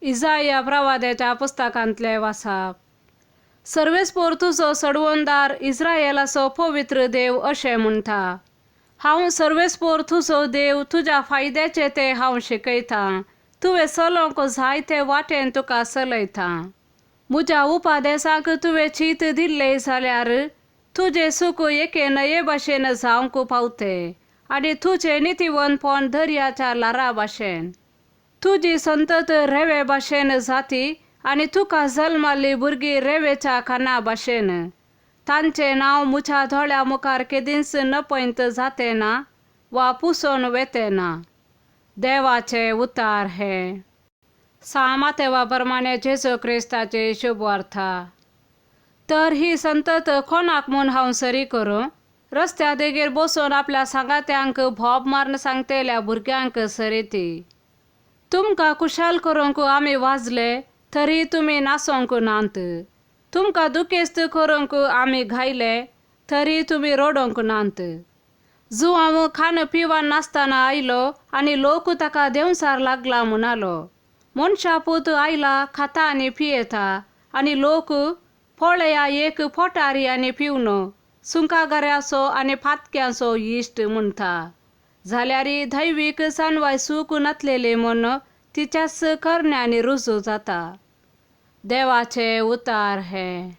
इजाया प्रवाद्याच्या पुस्तकांतलें वाचप. सर्वेस्पोर तुजो सडवणदार, इस्रायलाचो पवित्र देव अशें म्हणटा, हांव सर्वेस्पोर तुजो देव, तुज्या फायद्याचें तें हांव शिकयतां, तुवें चलोवंक जाय ते वाटेन तुका चलयतां. म्हज्या उपादेसांक तुवें चीत दिल्लें जाल्यार तुजें सूख एके न्हंये भाशेन जावंक पावतें आनी तुजें नितीवंतपण दर्याच्या ल्हारां भाशेन. तुजी संतत रेंवे भाशेन जाती आनी तुका जल्माल्लीं भुरगीं रेंवेच्या खाना भाशेन. तांचें नांव म्हज्या दोळ्यां मुखार केदींच नपयंत जातें ना वा पुसोवन वेतें ना. देवाचें उतार हें. सां मातेवा प्रमाणे जेजू क्रिस्ताची शुभवार्ता. तर ही संतत कोणाक म्हूण हांव सरी करूं? रस्त्या देगेर बसून आपल्या सांगात्यांक भोब मारून सांगतल्या भुरग्यांक सरी ती. तुमकां खुशाल करूंक आमी वाजले तरी तुमी नाचोंक नात, तुमकां दुखेस्त करूंक आमी गायले तरी तुमी रडोवंक नात. जुवांव खाण पिवन नासतना आयलो आनी लोक ताका देंवचार लागला म्हणालो. मनशा पूत आयला, खाता आनी पियेता आनी लोक पळया एक पोटारी आनी पिवनो, सुंकागऱ्याचो आनी पातक्यांचो इश्ट म्हणटा. जाल्यार दैवीक जाणवाय चूक नासलेली म्हूण तिच्याच करण्यांनी रुजू जाता. देवाचें उतार हें.